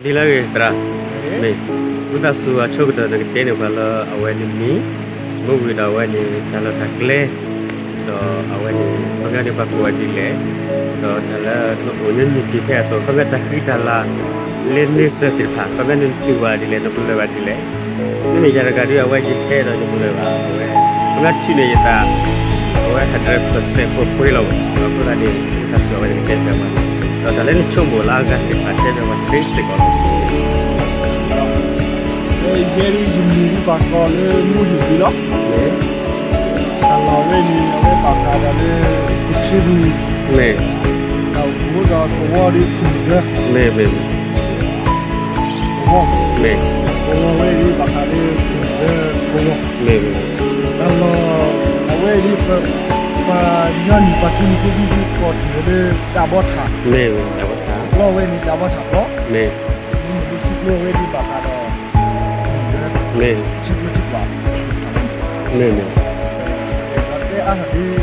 ဒ်လဲၣ်ဂ့ၤသရၣ်, မ့ၢ်, ဝံသးစူၤအဆိကတၢၢ်နကတဲန့ၢ်ပှၤလၢအဝဲန့ၣ်မံၤ, မ့ၢ်ဝံၤဒီးအဝဲန့ၣ် တၢ်လီၢ်တၢ်ကျဲ, ဒီးအဝဲန့ၣ် ခီပညီန့ၣ်ပှၤကိးဝဲဒ်လဲၣ်, ဒီးတၢ်လၢနအိၣ်နမုၢ်တ့ၢ်ဖဲအသိး ခီပညီတၢ်ဃံတၢ်လၤ လၢန့ဆၢၣ်သ့ၣ်တဖၣ် ခီပညီန့ၣ်နတူၢ်ဘၣ်ဒ်လဲၣ် နပလၢၢ်ဘၣ်ဒ်လဲၣ်, မ့မ့ၢ်ယၤတဂၤဒုးအဝဲယဟဲဒီးယပလၢၢ်ဘၣ်အဝဲ, ခီပညီထံၣ်န့ၢ်ယသး အဝဲ hundred percent ပှဲၤပှဲၤလီၤ, ဒီးအဃိသတးန့ၣ် ဝံသးစူၤအဝဲန့ၣ်ကတဲဘၣ်ပှၤ, ဒီးတၢ်လၢနဆိကမိၣ်လၢအဂၤသ့ၣ်တဖၣ်တဲဘၣ်ပှၤသ့စ့ၢ်ကီးလီၤ. ယဲဒၣ်ယမံၤဒ်ဘၣ်ကီးလၢမူဟံၣ်ဘံလီၤ. တၢ်လီၢ်ဝဲန့ၣ် အဝဲဘၣ်ဃးဒီးလၢ တခ့ပူၤ, တၢ်အိၣ်ဖှိၣ်ဒီးသဝီဒီးခူၣ်ဒၢ, သဝီ, သဝီဝဲဒၣ်ဘၣ်ဃးလၢ သဝီ, တၢ်လီၢ်အဝဲဒၣ် ပှၤညီနုၢ်ပှၤထူနုၢ်ဖိဒ်ကိးတုၤဝဲလၢ တၢ်ဘီထး, လီၢ်ဝဲန့ၣ်တၢ်ဘီထးလီၤ. မ့ၢ်လၢထံကျိအဝဲဒၣ်ဘၣ်ဃးဒီး ထံကျိထံကျါ, မ့ၢ်, ဒီးတဲအါထီၣ်ဒ်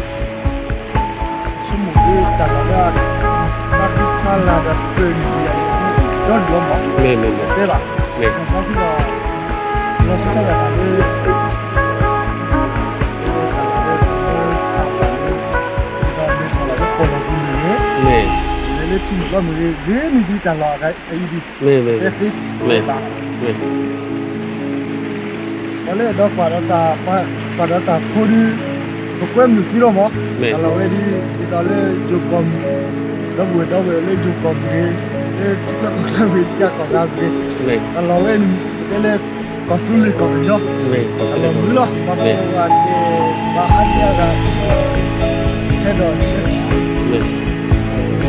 ဆိကမိၣ်ဒ်တၢ်လီၢ်လၢ တၢ်ဃံတၢ်လၤဒီးပၢၢ်နံၣ်ယၤအံၤ ဒီဒူၣ်လီၤမး, တဲဘၣ်, ဒီး လီၤဆီဒၣ်တၢ်လၢ တၢ်လီၢ်လၢ တၢ်လီၢ်လၢ ပလီၢ်ပူၤန့ၣ် လဲၤလၢထံမုၢ်လီၢ်မုၢ်ဂ့ၤ ဂ့ၤန့ၢ်ဒံးတၢ်လီၢ်အဂၤအံၤဒံး, တဲသ့ဘၣ်, ပှၤလၢအဲၣ်ဒိးကွၢ်ဒီးတၢ်, ကွၢ်ဒီးတၢ်ဖိဒုး ပကွဲမုာ်သံလီၤမး, တၢ်လီၢ်ဝဲဒၣ် ဒ်သိးလၢယိၤကီၢ်မုၢ်, ဒီပုၢ်ဝဲၢ်ဒီပုၢ်ဝဲၢ်လၢယိၤကီၢ်မုၢ်ဂ့ၤ, လၢထံကီၢ်ကီၢ်ချၢဂ့ၤ ထံဂၤကီၢ်ဂၤဂ့ၤ, တၢ်လီၢ်ဝဲန့ၣ် တဲလၢ ကီၢ်သူလ့ၤကီၢ်ကညီ တၢ်လီၢ်မုၢ်လီၤ. ပှၤကိးဂၤဒဲး ပှၤအါဒံအါဂၤ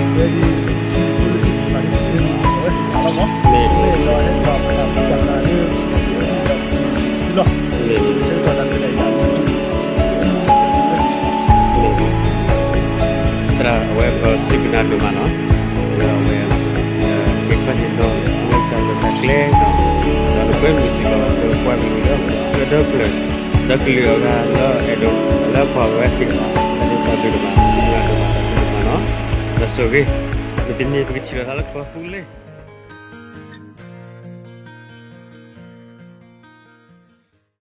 ဟဲဒီးဆၢထံၣ် ဝဲဒၣ် ထံဖိလၢထံဖိကီၢ်ဖိသ့ၣ်တဖၣ်န့ၣ် ပကလဲၤဒီးဟဲဒီးပတၢ်ဖံးတၢ်မၤလၢ ပကဝဲဒၣ်ဒီး လီၤ ဆၢကတီၢ်တၢ်ဖဲလဲၣ်ယၤ သရၣ် အဝဲပစံးဘျုးနၤဒိၣ်မးနီၤ, လၢအဝဲ က့ၤခီဟ့ၣ်နီၤ လၢတၢ်လီၢ်တၢ်ကျဲနီၤ, ဒီးနကွဲမုာ်စ့ၢ်ကီး ပပှၤကလုာ်လၢ လၢဒီကလုာ် ဒီကလုာ်အဂၤလၢအဲၣ်ဒိး လၢကွၢ်ဝဲသ့ၣ်တဖၣ် တၢ်ဒိၣ်တၢ်ဘျုးဒိၣ်မး စံးဘျုးနၤဒိၣ်မး တၢ်ဘျုးဒိၣ်မးနီၤ, ဒီးဆိၣ်ဂ့ၤ မုၢ်တနံၤပကထံၣ်လိာ်သးလၢကီၢ်သူလ့ၤ